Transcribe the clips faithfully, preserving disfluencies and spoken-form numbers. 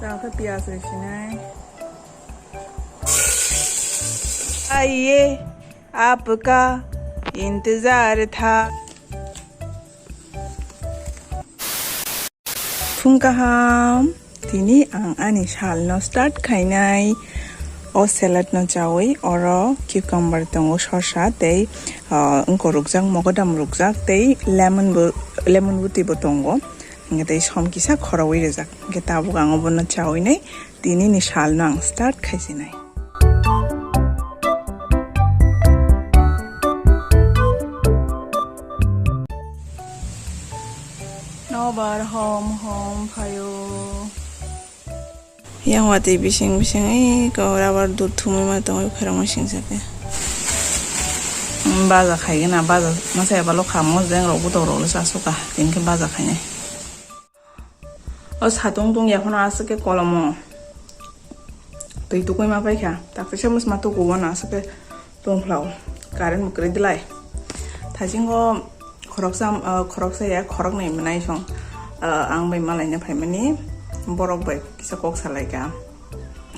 Tang khe piyaj rwsinai. Aiye, apka intezar tha. Phung kaham, tini ang ani salno start khainai. O salad no chawi oro cucumber tongo, sosa tei, ah, wngko rukjak, mogodam rukjak tei lemon bo, lemon bwtwi bo tongo. Hingke tei som kisa khorowi rijak. Hingke tabuk ang obono chawi nai, tini ni salno ang start khaisinai. Nobar hom hom phaio. Yang watwi bising bising, ei, kok rubber dud thumui ma tongwi khairokma singsa khe. Baja khaigena, baja masa eba lo kha, mojeng rok, bwtong rok le chasuka, tini khe baja khainai. O satung tung ya phano aswk khe kolomo twi tukui ma paikha, tak kisa mosma tukugo no aswk khe tongphlao, current bo kwrwi dwlai. Thaisingo khoroksa, ah, khoroksa ya, khoroknwi mwnai song, ah, ang bai malaina phaimani, borok bai kisa kok salaikha.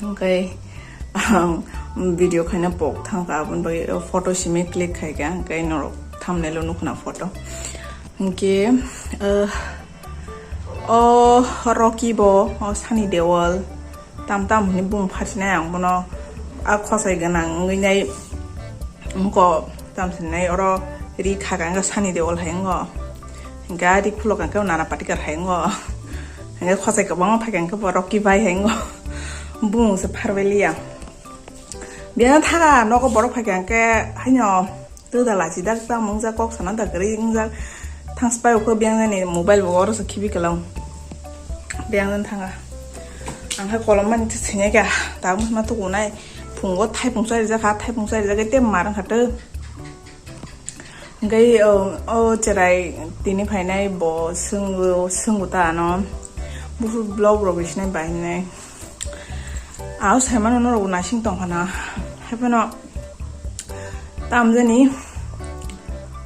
Hwnkhe ang video khaina pok thangkha, aboni bagwi photo simi click khaikha, hwnkhe norok thumbnail o nukhna photo. Hwnkhe, ah, o Rocky bo, o Sunny Deol, tam tam hwnwi bung phasinai ang bono, a khosai gwnang wngwi nai wngko tam sinai oro ri kha kang khe Sunny Deol hai wngo, hingke a ri khulo kang khe Nana Patekar hai wngo, hingke khosai kwbangma phai kang khe bo Rocky Bhai hai wngo, bung se pharbai liya. Biyang thaga nogo borok phai kang khe haino. Twi da lachi dak ta mung jak kok sana da kwrwi wng jak. Thang spai ukho biyang jani mobile bo oro se khibi kwlwng. Biyang jani thanga. Ang khe kolom mani twi sini kha. Ta mung ma tuku nai. Phungo thaipung chari jak kha, thaipung chari jak khe te mar wng kha twi. Hingke o, o cherai tini phainai bo swngo, swngo ta ano. Buphuru vlog rok bisinai bai hinai. Aw saimano norok naising tongkha na. Haiphano tamjani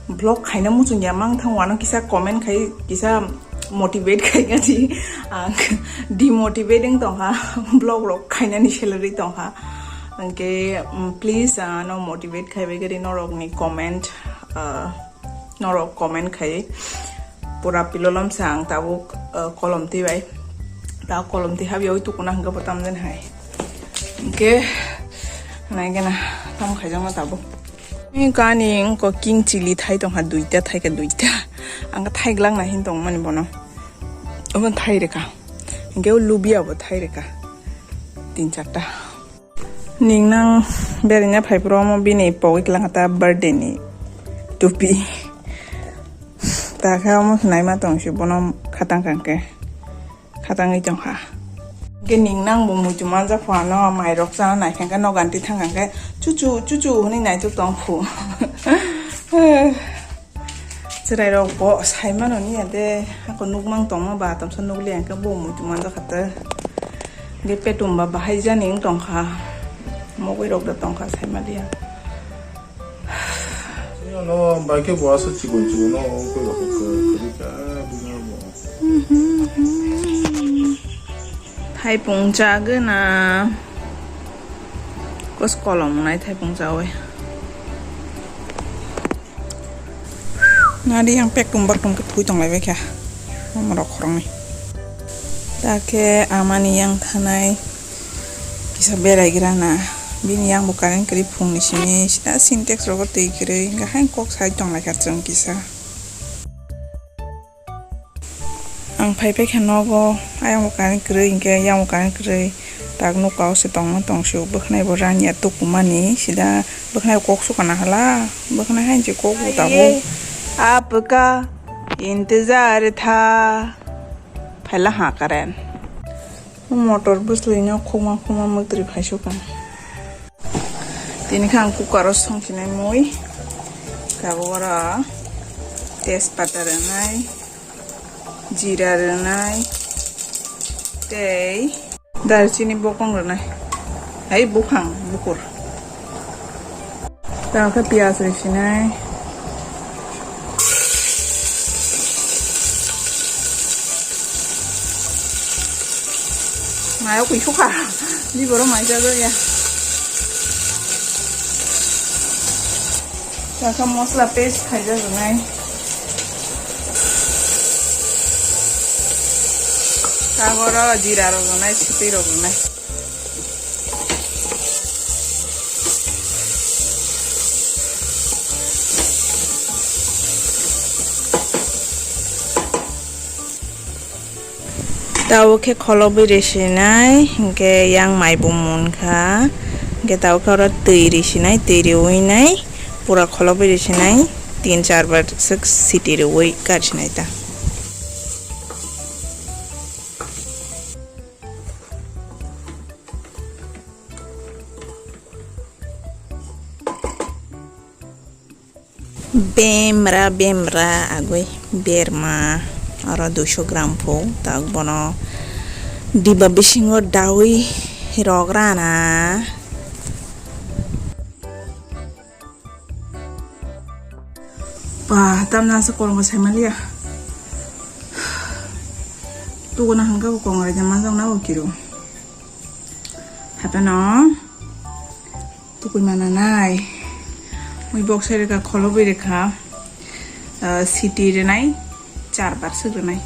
vlog khaina muchungya mang thang wano kisa comment khai kisa motivate khai gani ang demotivate wng tongkha vlog rok khainani salary tongkha hwnkhe mm, please ano motivate khaibai gari norokni comment ah, norok comment khai pura pilolom sa ang tabuk ah, kolom twi bai ta kolom twi habya oi tukuna hwnkhe bo tamjani hai hwnkhe naigena tam khaijakma tabuk. Ni kani wngkha king chili thai tongkha duita, thaika duita. Ang khe thai glak na hin tongmani bono. Omo thai rwkha. Hingke o lubia bo thai rwkha. Tin charta. Ning nang berina phai pro omo bini pogwi klang kha ta birthday ni tupi. Ta khe omo khwnai ma tong si bono khatang kang khe. Khatangwi tongkha. Hwnkhe ning nang bo muitu manjak pha no, mairok chana nai khe, no ganti thang khe, chuchu, chuchu hwnwi naituk tong phu. Chwrairok bo sai mano niya de, hako nukmang tongma ba, tamsa nukli hwnkhe bo muitu manjak kha te. Hwnkhe petum ba bahai jani wng tongkha. Mokoi rok da tongkha sai maliya. Ano bai khe bo aswk chikon chikon no ongkoi rok khe kwrwi kha bini abo. Thaipung chagwna. Kos kolom nai thaipung chawi. Nadi yang pek tum bak tum ke thui tong lai bai kha. Mama rok khorong ni. Ta khe amani yang thanai kisa berai gra na. Bini yang bo current kwrwi phung ni simi sida Sintex rogo twi kwrwi hwnkhe haino kok sai tong lai kha chwng kisa. Ang phai phai kha nogo, ayang bo current kwrwi hwnkhe yang bo current kwrwi. Tak nokao se tongma tong sio bwkhnai bo rani ya tukumani sida bwkhnai kok sukana hala bwkhnai haino se kok bo tabuk. Apka intezar tha. Phaila ha current. Motor bwswlwino khokma khokma mwtwrwi phaisoka. Tini khe ang cooker o songchinai mui. Tabuk oro tejpata rwnai, jira rwnai, tei darchini bokong rwnai. Hai buphang bukur. Tamo khe piyaj rwsinai. Mayo kuisukha. Di boro mai jago ya. Saka mosla paste khaijak nai. Sagoro jira rok nai, sitwi rok nai. Tao khe kholobwi risinai, hinkhe yang mai bo munkha, hinkhe tao khe oro twi risinai, twi riwi nai pura kholobwi risinai, tin char bar swk siti riwi karisinai ta. Bemra, bemra, agoi berma, oro duiso gram pho, tak bono diba bisingo dawi rok rana. Ba, tamna asa kolongo saimaliya. Tuguna hangka bo kongrai jama jang na bo kiru. Hapeno. Tukui mana nai. Mui boksai rwkha, kholobwi rwkha. Ah, siti rwnai, char bar swk rwnai.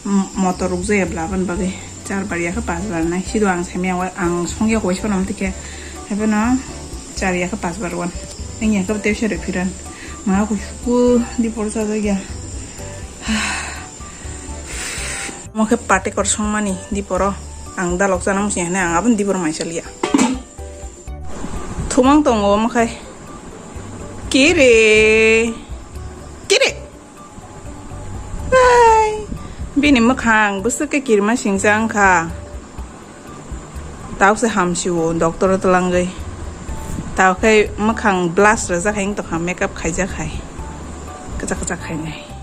M-, motor rukjaya bla aboni bagwi. Char bar yakhe pas bar nai. Sido ang saimaya, ang songya koi sonom tikhe. Haiphano char yakhe pas bar wan. Ang yakhe tei se rwphiran. Ma kusuku di por chajakya. Omo khe pate korsongmani diporo ang dalok chana muchung ya hwnwi ang aboni diporo mai chaliya. Thumang tongo omo khai. Kiri. Kiri. Hai. Bini mwkhang bwswk khe kirima singcha wngkha. Tao se hamsio doctor o twlangwi. Tao khe mwkhang blast rwjak hai wng tongkha, makeup khaijak hai. Kwchak kwchak khainai.